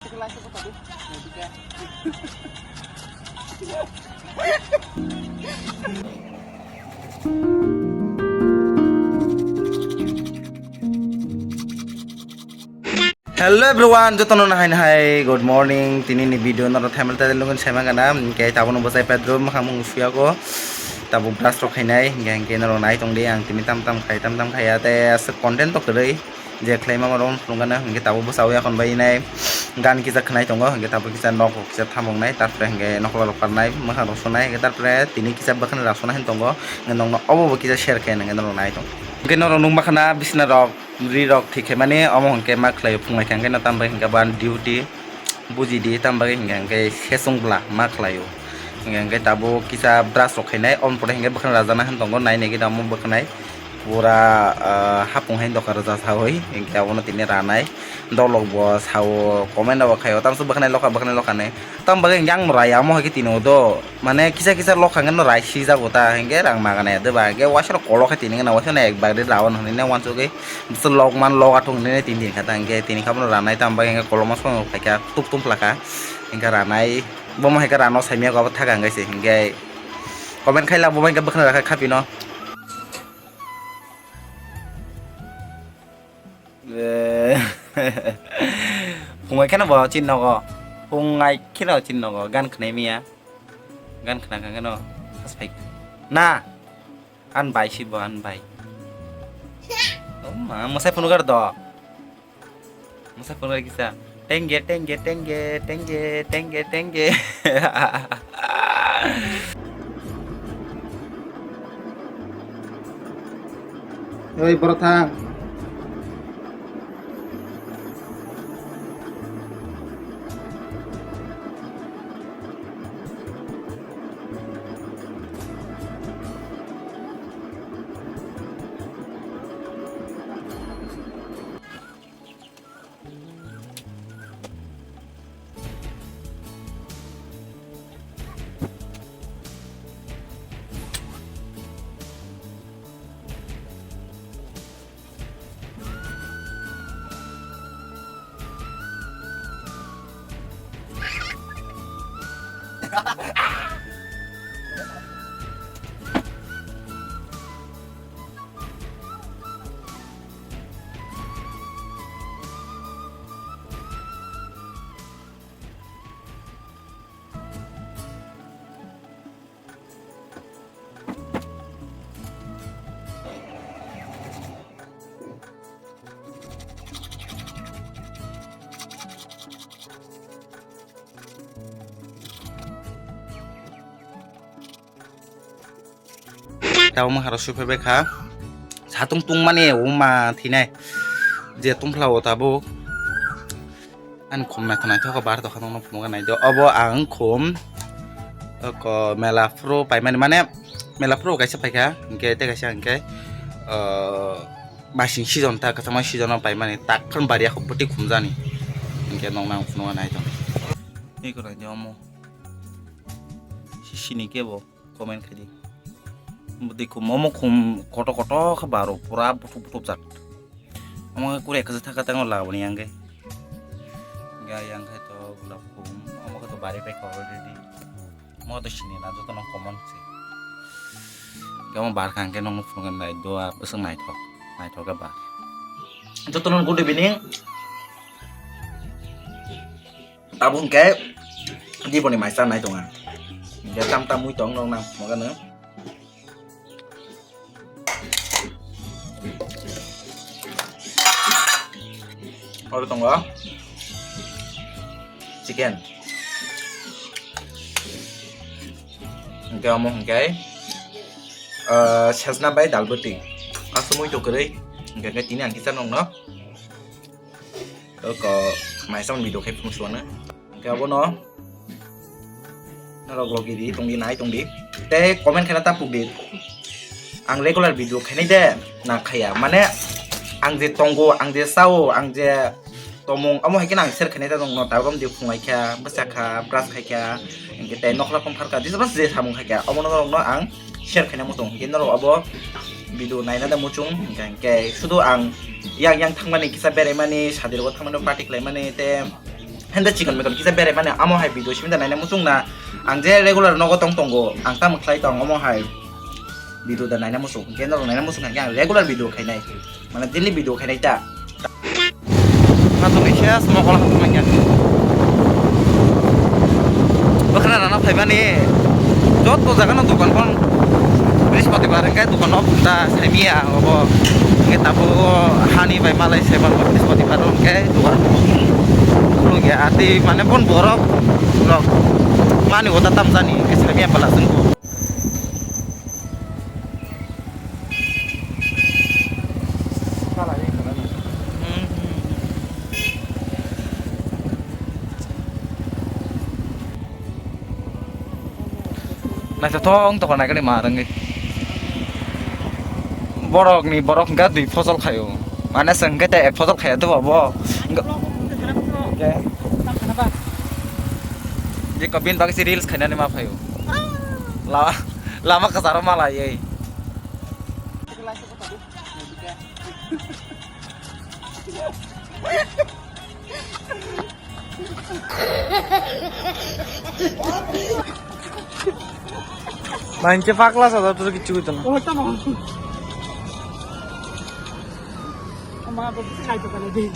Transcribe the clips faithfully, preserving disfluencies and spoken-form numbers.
Hello everyone, jotono nahai nahai good morning. Tini ni video noro thaimel tadel lungun saima gana. Hingke tabuk no bwsai pedro makhang mung suyago. Tabuk brush rok khainai. Hingke hingke noro nai tong di, ang tini tam tam khai tam tam khai ate aswk content to kwrwi. Je khlai ma rong phunukgana hingke tabuk bwsao yakon bai nai. Gan kisa khnai tongo, hingke tabuk kisa nok kisa thamung nai, tarpore hingke nokla rok parnai, makhang rok sunai, hingke tarpore tini kisa bwkhani rok suna hin tongo. Hingke nokno obo bo kisa share khe hingke noro nai tong. Hingke noro nung makhana bisna rok. Ri rok thik khe mani omo hwnkhe ma khlaio phunglai khe hwnkhe no tam bai hwnkhe ban duty buji di tam bagwi hwnkhe hwnkhe sesung bla ma khlaio hwnkhe hwnkhe tabuk kisa brush rok khainai oboni pore hwnkhe bwkhwnai rajana hin tongo nai nai gwi omo bwkhwnai pura ah, hapung hai doka rwja sawi hwnkhe abono tini ranai dolok bo sao comment rok bo khaio tamsok bwkhwnai lokha bwkhwnai lokha hinwi. Tam bagwi hwnkhe ang no raya omo hai khe tini o do. Mane kisa kisa lokha hwnkhe no rai sijago ta hwnkhe rang magana ya de ba. Hwnkhe waisa no kolok khe tini gana waisa no ek bagri raon hwnwi ne wansugwi. Bwswk lok man lok athung hwnwi ne tini din kha ta hwnkhe tini kha bono ranai tam bagwi hwnkhe kolokma song phaikha tuk tum phlakha. Hwnkhe ranai bomo hai khe rano saimya go abo thaka hwnkhe se hwnkhe comment khaila bomo hwnkhe bwkhwna rakha khapino. Eh, phungai kheno bo chin nogo. Phungai kheno chin nogo. Gan khnai miya. Gan khna kha kheno. Haspai. Na. An bai si bo an bai. Oh ma, mwsai phunukar do. Mwsai phunukar kisa. Tengge, tengge, tengge, tengge, tengge, tengge. Oi, borok thang. Tabuk mwkhang rok suphaibai kha. Satung tungmani wngma thinai. Je tungphla o tabuk. Ani khum naithok naithok khe bar tongkha nokno phunukgwi nai do. Obo ang khum, oko mela phuru paimani, mane mela phuru kaisa paikha, hwnkhe tei kaisa hwnkhe, ah, masing season ta, kwchangma season o paimani, tak phano bari yakho bwtwi khumjani. Hwnkhe nokno ang phunukgwi nai tong. Tei kwrwi de omo. Sini kebo. Comment khai di. Bwtwi khum, omo khum kotor kotor khe baro, pura butup butup jat. Omo khe kure khe thaka tango laboni yang khe. Ga yang khe to gulab khum, omo khe to bari pai kha already. Omo to sini na joto no common se. Ga omo bar kha hwnkhe nokno phunukgwi nai do a bwswk naithok, naithok khe bar. Joto no good evening. Tabuk hwnkhe diboni mai chanai tongo ang. Hwnkhe tam tam mui tong nong nang phunukgano. Oro tongo chicken. Hwnkhe omo hwnkhe, ah, sejna bai dal bwtwi. Aswk mui to kwrwi. Hwnkhe tini ang kisa nongno. Oko maisa video khai phunuk suana. Hwnkhe abono norok logi di, tongdi, nai tongdi. Tei comment khaina ta pukdi. Ang regular video khainai de, na khaya. Mane, ang je tongo, ang je sao, ang je tomung, omo hai khe ang share khainai ta nongno. Tabuk di phungai kha, bwsa kha, brush khai kha, hwnkhe tei nokla phang pharkha, jesa je samung khai kha. Omono norokno ang share khaina muchung. Hwnkhe norok abo video naina da muchung, hwnkhe, hwnkhe sudu ang yang yang thangmani, kisa beraimani, sadi rogo thangmani, party khlaimani, tei Hende chikon mikon kisa berai mani amo hai video simi da naina muchung na. Ang je regular nogo tong tongo, ang tamo khlai tong omo hai video da naina muchung. Hwnkhe norok naina muchung khe ang regular video khainai. Mane daily video khainai ta. Hatung khe se asma kola hatung nangya. Bwkhra rana phaimani joto jagano dokan kon Brispatibar hwnkhe dokan no bunda saimiya obo. Hwnkhe tabuk hani bai malai saiman Brispatibar hwnkhe dokan khulungya. Ati mane bon borok rok mani oda tamjani hwnkhe saimiya pala chwng. Naithothok wng tongkha naikhe ma rwngwi. Borokni borok hwnkhe dui phosol khaio. Mane chwng hwnkhe ta ek phosol khaiya dobo bo. Jekon bini bagwi se reels khainani ma phaio. La-, lama kwcharo ma laiwi. Mainche pakla sa da tu kichu kutu na. Oh, tamo. Ama babu khai to kana de.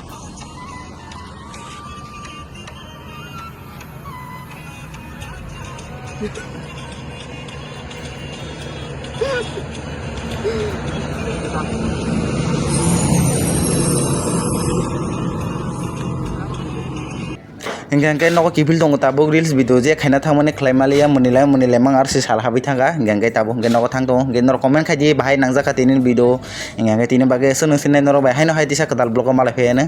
Hingke hingke nogo kiphil tongo tabuk reels video je khaina thangmani khlai maliya mwnilai mwnilai mang arsi sal habwi thangkha hingke hingke tabuk hingke nogo thang tongo hingke norok comment khai di bahai nangjak kha tini video hingke hingke tini bagwi aswk nung sinai norok bai haino hai tisa kwtal vlog o malai phai ano.